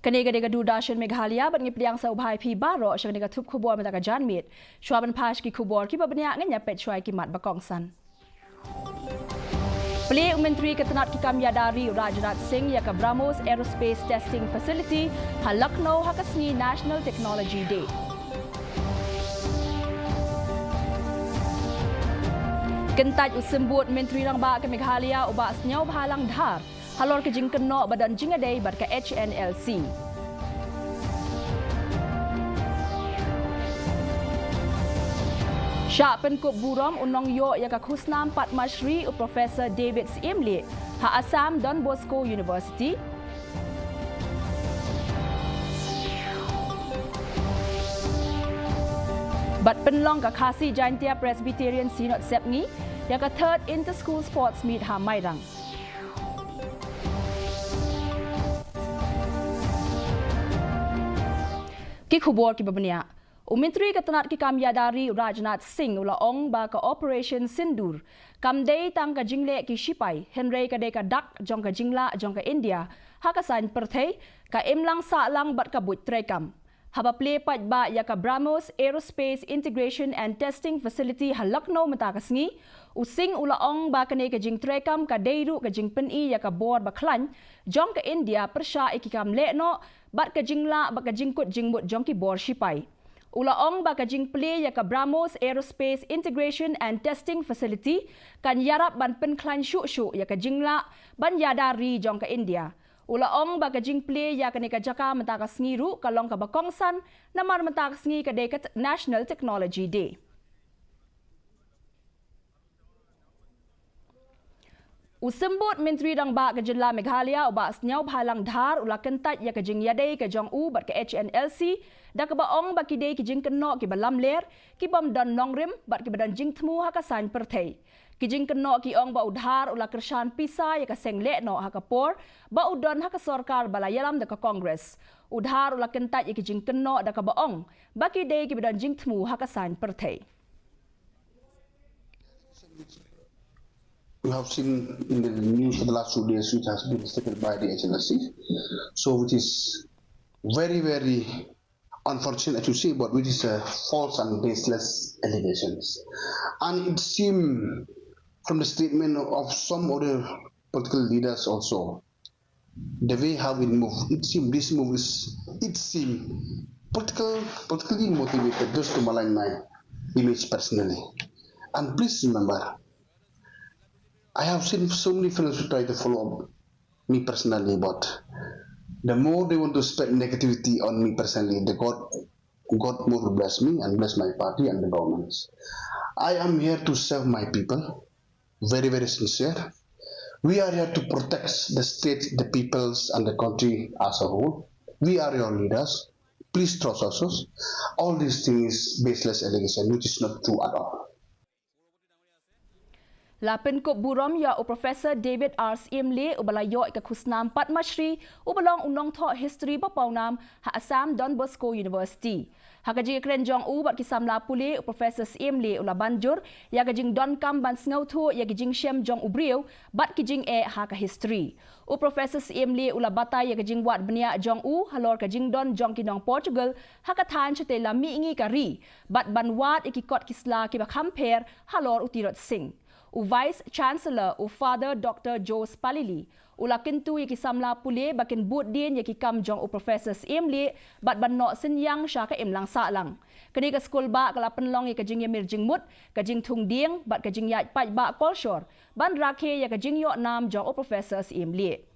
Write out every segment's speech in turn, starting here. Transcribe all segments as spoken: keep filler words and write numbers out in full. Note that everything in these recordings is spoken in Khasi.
Kane ka dei ka Doordarshan Meghalaya bad ngi pdiang sngewbha ïa phi baroh sha kane ka thup khubor mynta ka janmiet. Shuwa ban phai sha ki khubor kiba bniah, ngin ïa peit shuwa ïa ki mat ba kongsan. Plie u Myntri ka tnat ki kam ïada ri u Rajnath Singh ïa ka BrahMos Aerospace Testing Facility ha Lucknow ha ka sngi National Technology Day. Kyntait u Symbud Myntri Rangbah ka Meghalaya u Bah Sniawbhalang Dhar halor ka jingkynnoh ba don jingïadei bad ka H N L C. Shah pynkup burom u nongïoh ïa ka khusnam Padma Shri u Professor David Syiemlieh ha Assam Don Bosco University. Bad pynlong ka Khasi Jaintia Presbyterian Synod Sepngi ïa ka Third Inter-School Sports Meet ha Mairang. Ki khubor kiba bniah. U Myntri ka tnat ki kam ïada ri u Rajnath Singh u la ong ba ka Operation Sindoor kam dei tang ka jingleh ki shipai, hynrei ka dei ka dak jong ka jinglah jong ka India ha ka saiñ pyrthei, ka imlang sahlang bad ka buit treikam. Haba plie paidbah ïa ka BrahMos Aerospace Integration and Testing Facility ha Lucknow mynta ka sngi, u Singh u la ong ba kane ka jingtreikam ka dei ruh ka jingpyni ïa ka bor ba khlaiñ jong ka India pyrshah ïa ki kam leh noh bad ka jinglah bad ka jingkut jingmut jong ki bor shipai. U la ong ba ka jingplie ïa ka BrahMos Aerospace Integration and Testing Facility kan ïarap ban pynkhlaiñ shuh shuh ïa ka jinglah ban ïada ri jong ka India. U la ong ba ka jingplie ïa kane ka jaka mynta ka sngi ruh ka long kaba kongsan, namar mynta ka sngi ka dei ka t-, National Technology Day. U Symbud Myntri Rangbah ka Jylla Meghalaya u Bah Sniawbhalang Dhar u la kyntait ïa ka jingïadei ka jong u bad ka H N L C, da kaba ong ba ki dei ki jingkynnoh kiba lamler, kibym don nongrim bad kiba don jingthmu ha ka saiñ pyrthei. Ki jingkynnoh ki ong ba u Dhar u la kyrshan pisa ïa ka seng leh noh ha ka por ba u don ha ka sorkar ba la ïalam da ka Congress. U Dhar u la kyntait ïa ki jingkynnoh da kaba ong ba ki dei kiba don jingthmu ha ka saiñ pyrthei. We have seen in the news for the last two days, which has been stated by the H N L C. So, which is very, very unfortunate to say, but which is a false and baseless allegations. And it seems from the statement of some other political leaders also, the way how it move, it seems this move is, it seems political, politically motivated, just to malign my image personally. And please remember, I have seen so many friends who try to follow up me personally, but the more they want to spread negativity on me personally, the God, God more will bless me and bless my party and the governments. I am here to serve my people, very, very sincere. We are here to protect the state, the peoples, and the country as a whole. We are your leaders. Please trust us. All these things is baseless allegation, which is not true at all. La pynkup burom ïa u Professor David R Syiemlieh uba la ïoh ïa ka khusnam Padma Shri, uba long u nongthoh history ba pawnam ha Assam Don Bosco University. Ha ka jingïakren jong u bad ki samla pule, u Professor Syiemlieh u la ban jur ïa ka jingdonkam ban sngewthuh ïa ki jingshem jong u briew bad ki jingeh ha ka history. U Professor Syiemlieh u la batai ïa ka jingwad bniah jong u halor ka jingdon jong ki nong Portugal ha ka thaiñ shatei la mihngi ka ri, bad ban wad ïa ki kot ki sla kiba kham pher halor u Tirot Sing. U Vice Chancellor, u Father Doctor Joe Spalili, u la kyntu ïa ki samla pule ba kin bud dien ïa ki kam jong u Professor Syiemlieh bad ban noh synñiang sha ka imlang sahlang. Kane ka skul bah ka la pynlong ïa ka jingïamir jingmut, ka jingthung dieng bad ka jingïaid paidbah kolshor ban rakhe ïa ka jingïoh nam jong u Professor Syiemlieh.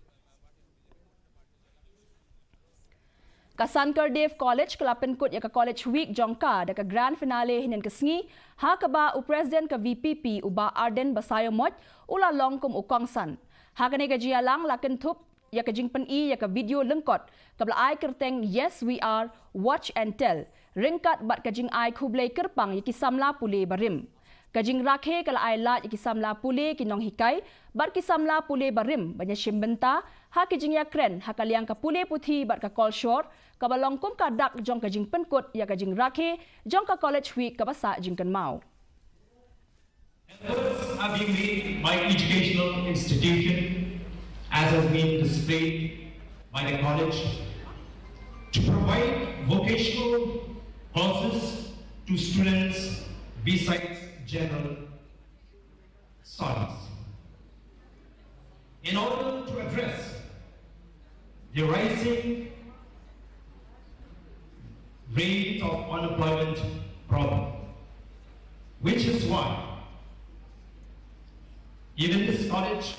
Ka Sankar Dev College ka la pynkut ïa ka College Week jong ka da ka grand finale hynnin ka sngi, ha kaba u President ka V P P u Bah Ardent Basaiawmoit u la long kum u kongsan. Ha kane ka jingïalang la kynthup ïa ka jingpyni ïa ka video lyngkot kaba la ai kyrteng Yes We Are, Watch and Tell, ryngkat bad ka jingai khublei kyrpang ïa ki samla pule barim. Ka jingrakhe ka la ai lad ïa ki samla pule, ki nonghikai bad ki samla pule barim ban ïashim bynta ha ki jingïakren ha ka liang ka pule puthi bad ka kolshor, kaba long kum ka dak jong ka jingpynkut ïa ka jingrakhe jong ka College Week kaba sah jingkynmaw. Efforts are being made by educational institution, as has been displayed by the college, to provide vocational courses to students besides general studies. In order to address the rising rate of unemployment problem, which is why even this college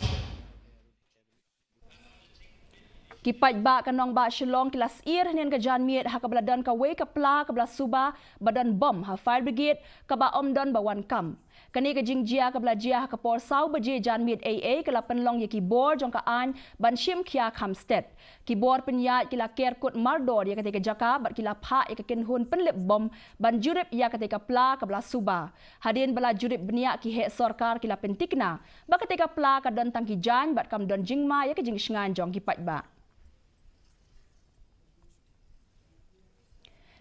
Ki paidbah ka nongbah Shillong ki la syier hynnin ka janmiet ha kaba la don kawei ka pla kaba la suba ba don bom ha fire brigade kaba ym don ba wan kam. Kane ka jingjia kaba la jia ha ka por saw baje janmiet eiei ka la pynlong ïa ki bor jong ka aiñ ban shim khia kham stet. Ki bor pynïaid ki la ker kut mardor ïa katei ka jaka bad ki la phah ïa ka kynhun pynlip bom ban jurip ïa katei ka pla kaba la suba. Hadien ba la jurip bniah ki heh sorkar ki la pyntikna ba katei ka pla ka don tang ki jaiñ bad kam don jingma ïa ka jingshngaiñ jong ki paidbah.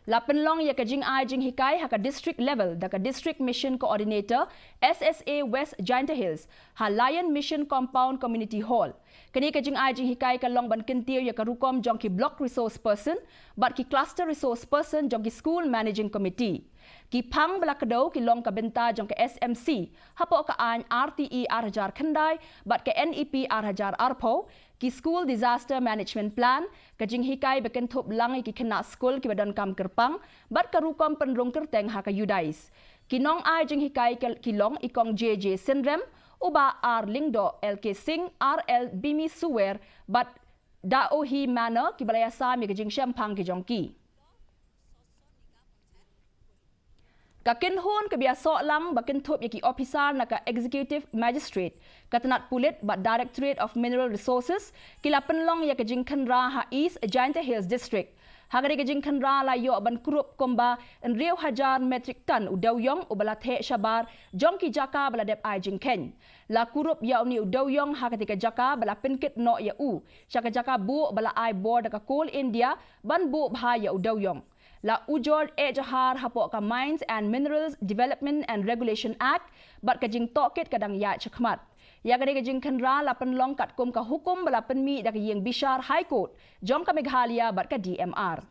La pynlong ïa ka jingai jinghikai ha ka district level da ka District Mission Coordinator S S A West Jaintia Hills ha Lion Mission Compound Community Hall. Kane ka jingai jinghikai ka long ban kyntiew ïa ka rukom jong ki Block Resource Person bad ki Cluster Resource Person jong ki School Managing Committee. Ki phang ba la kdew ki long ka bynta jong ka S M C hapoh ka aiñ R T E ar hajar khyndai bad ka N E P ar hajar arphew, ki School Disaster Management Plan, ka jinghikai ba kynthup lang ïa ki khynnah skul kiba donkam kyrpang bad ka rukom pynrung kyrteng ha ka UDISE. Ki nongai jinghikai ki long i Kong J J Synrem, u Bah R Lyngdoh, L K Singh, R L Bimi Suwer bad Da Ohi Manor kiba la ïasam ïa ka jingshemphang ki jong ki. Ka kynhun kaba ïasoh lang ba kynthup ïa ki ophisar na ka Executive Magistrate, ka tnat pulit bad Directorate of Mineral Resources ki la pynlong ïa ka jingkhynra ha East Jaintia Hills District. Ha kane ka jingkhynra la ïoh ban kurup kumba hynriew hajar metric ton u dewïong uba la theh shabar jong ki jaka ba la dep ai jingkheiñ. La kurup ïa une u dewïong ha katei ka jaka ba la pynkit noh ïa u sha ka jaka buh ba la ai bor da ka Coal India ban buh bha ïa u dewïong. La ujor ejahar hapoh ka Mines and Minerals Development and Regulation Act bad ka jingtohkit ka dang ïaid shakhmat. Ïa kane ka jingkhynra la pynlong katkum ka hukum ba la pynmih da ka ïing bishar High Court jong ka Meghalaya bad ka D M R.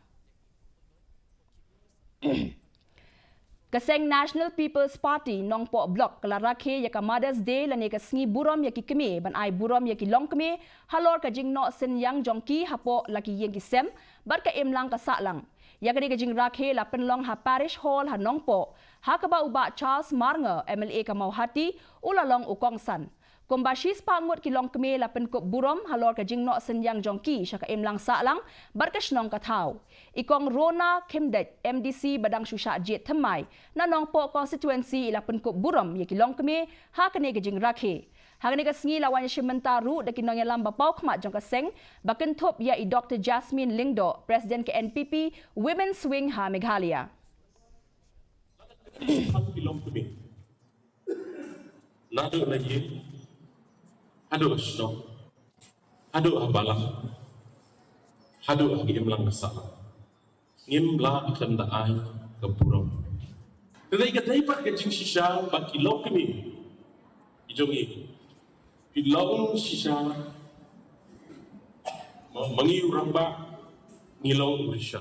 Ka seng National People's Party Nongpoh Block ka la rakhe ïa ka Mother's Day lane ka sngi burom ïa ki kmie ban ai burom ïa ki longkmie halor ka jingnoh synñiang jong ki hapoh la ki ïing ki sem bad ka imlang ka sahlang. Ïa kane ka jingrakhe la pynlong ha Parish Hall ha Nongpoh ha kaba u Bah Charles Marngar, M L A ka Mawhati, u la long u kongsan. Kumba shispah ngut ki longkmie la pynkup burom halor ka jingnoh synñiang jong ki sha ka imlang sahlang bad ka shnong ka thaw. I Kong Rona Khymdeit, M D C ba dang shu shah jied thymmai na Nongpoh constituency, i la pynkup burom ïa ki longkmie ha kane ka jingrakhe. Ha kane ka sngi la wan ïashim bynta ruh da ki nongïalam ba paw khmat jong ka seng ba kynthup ïa i Doctor Jasmine Lyngdoh, President ka N P P Women's Wing ha Meghalaya. Naduh na ïing haduh ha shnong, haduh ha balang, haduh ha ka imlang ka sahlang, ngim lah ban da ai ka burom. Te dei ka dei pat ka jingshisha ba ki longkmie ki jong ngi, ki long shisha ma ngi u rangbah, ngi long u risha.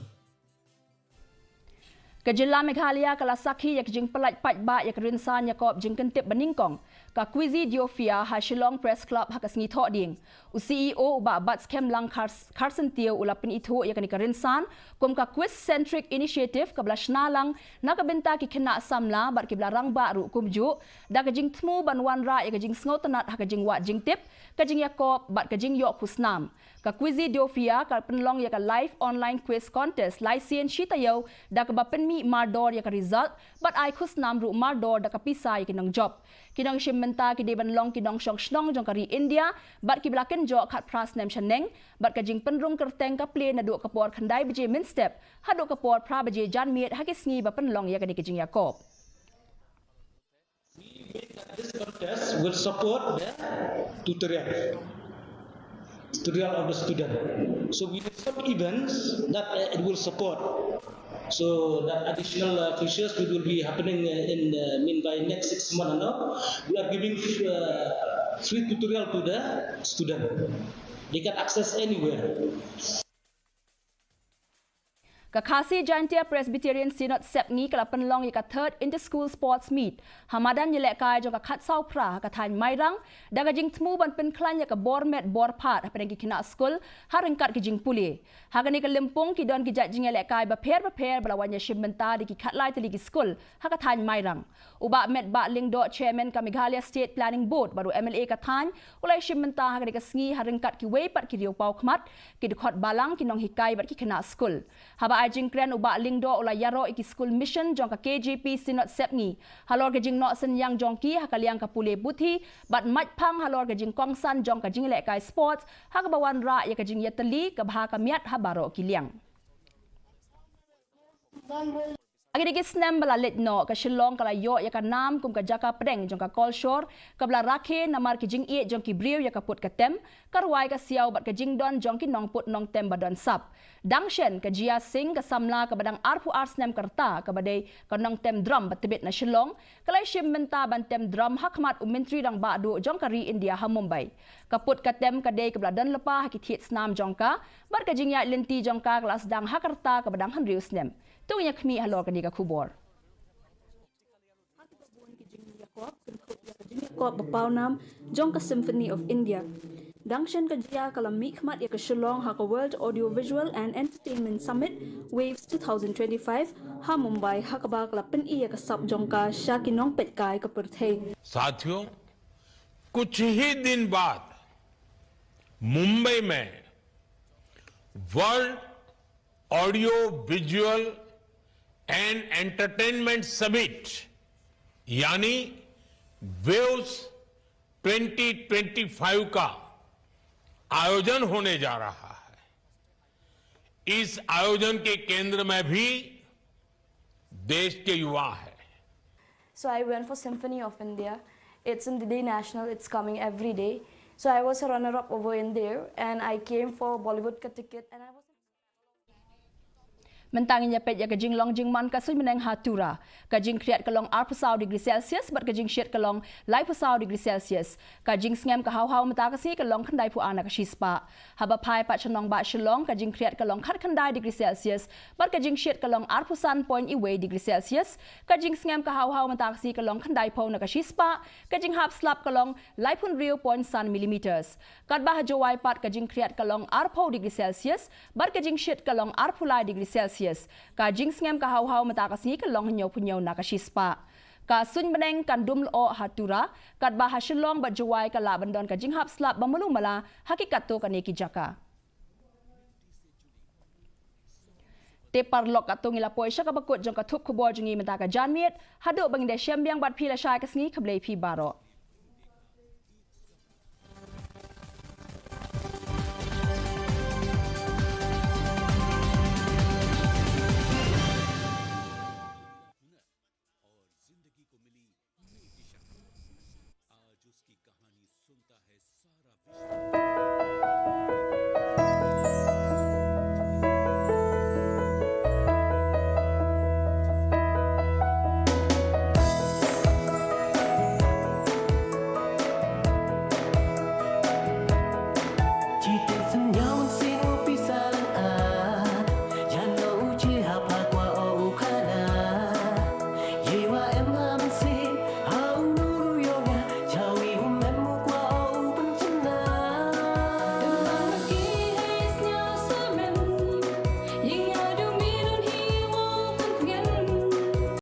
Ka jylla Meghalaya ka la sakhi ïa ka jingpyllait paidbah ïa ka rynsan ïakob jingkyntip banyngkong, ka Quizidiophia, ha Shillong Press Club ha ka sngi Thohdieng. U C E O u Bah Batskhem Langkhar Kharsyntiew u la pynithuh ïa kane ka rynsan kum ka Quiz Centric Initiative kaba la shna lang na ka bynta ki khynnah samla bad kiba la rangbah ruh kumjuh, da ka jingthmu ban wanrah ïa ka jingsngewtynnat ha ka jingwad jingtip, ka jingïakob bad ka jingïoh khusnam. Ka Quizidiophia ka pynlong ïa ka live online quiz contest lai sien shi taïew da kaba pynmih mardor ïa ka result bad ai khusnam ruh mardor da ka pisa ïa ki nongjop. Ki nongshim bynta ki dei ban long ki nongshong shnong jong ka ri India bad kiba la kynjoh khatphra snem shaneng bad ka jingpynrung kyrteng ka plie naduh ka por khyndai baje mynstep haduh ka por phra baje janmiet ha ki sngi ba pynlong ïa kane ka jingïakob. We believe that this contest will support the tutorial, tutorial of the student. So we have some events that uh, it will support. So that additional uh, features it will be happening uh, in uh, mean by next six months. No? We are giving uh, free tutorial to the student. They can access anywhere. Ka Khasi Jaintia Presbyterian Synod Sepngi ka la pynlong ïa ka Third Inter-School Sports Meet ha madan ïalehkai jong ka khatsaw phra ha ka thaiñ Mairang, da ka jingthmu ban pynkhlaiñ ïa ka bor met bor phad hapdeng ki khynnah skul ha ryngkat ki jingpule. Ha kane ka lympung ki don ki jait jingïalehkai bapher bapher ba la wan ïashim bynta da ki khatlai tylli ki skul ha ka thaiñ Mairang. U Bah Metbah Lyngdoh, Chairman ka Meghalaya State Planning Board bad u M L A ka thaiñ, u la ïashim bynta ha kane ka sngi ha ryngkat kiwei pat ki riew paw khmat, ki dkhot balang, ki nonghikai bad ki khynnah skul. Haba ai jingkren, u Bah Lyngdoh u la ïaroh ïa ki skul mission jong ka K J P Synod Sepngi halor ka jingnoh synñiang jong ki ha ka liang ka pule puthi bad mait phang halor ka jingkongsan jong ka jingïalehkai sports, ha kaba wanrah ïa ka jingïatylli ka bha ka miat ha baroh ki liang. Ha kine ki snem ba la leit noh, ka Shillong ka la ïoh ïa ka nam kum ka jaka pdeng jong ka kolshor kaba la rakhe namar ki jingïeit jong ki briew ïa ka put ka tem, ka rwai ka siaw bad ka jingdon jong ki nongput nongtem ba don sap. Dang shen, ka Jia Singh, ka samla kaba dang arphew ar snem ka rta, kaba dei ka nongtem drum ba tbit na Shillong, ka la ïashim bynta ban tem drum ha khmat u Myntri Rangbah Duh jong ka ri India ha Mumbai. Ka put ka tem ka dei kaba la don lypa ha ki thied snam jong ka, bad ka jingïaid lynti jong ka ka la sdang ha ka rta kaba dang hynriew snem. To ngin ïa khmih halor kane ka khubor. Kop ba paw nam jong ka Symphony of India. Dang shen, ka Jia ka la mih khmat ïa ka Shillong ha ka World Audio Visual and Entertainment Summit, WAVES two thousand twenty-five, ha Mumbai, ha kaba ka la pyni ïa ka sap jong ka sha ki nongpeitkai ka pyrthei. साथियों, कुछ ही दिन बाद मुंबई में वर्ल्ड ऑडियो विजुअल एंड एंटरटेनमेंट समिट यानी वेव्स ट्वेंटी ट्वेंटी फ़ाइव का आयोजन होने जा रहा है। इस आयोजन के केंद्र में भी देश के युवा हैं। So I went for Symphony of India. It's in the Day National, it's coming every day. So I was a runner up over in there and I came for Bollywood ka ticket and I was Mynta ngin ïa peit ïa ka jinglong jingman ka suiñ bneng ha Tura. Ka jingkhriat ka long arphew saw degree Celsius bad ka jingshit ka long laiphew saw degree Celsius. Ka jingsngem ka haw haw mynta ka sngi ka long khyndaiphew ar na ka shispah. Haba phai pat sha nongbah Shillong, ka jingkhriat ka long khatkhyndai degree Celsius bad ka jingshit ka long arphew san point iwei degree Celsius. Ka jingsngem ka haw haw mynta ka sngi ka long khyndaiphew na ka shispah. Ka jinghap slap ka long laiphew hynriew point san millimeters. Katba ha Jowai pat, ka jingkhriat ka long arphew degree Celsius bad ka jingshit ka long arphew lai degree Celsius. Ka jingsngem ka haw haw mynta ka sngi ka long hynñiewphew hynñiew na ka shispah. Ka suiñ bneng kan dum lyoh ha Tura, katba ha Shillong bad Jowai ka lah ban don ka jinghap slap ba malu mala ha ki katto katne ki jaka. Te paralok, katto ngi la poi sha kaba kut jong ka thup khubor jong ngi mynta ka janmiet. Haduh ba ngin da shem biang bad phi lashai ka sngi, khublei phi baroh.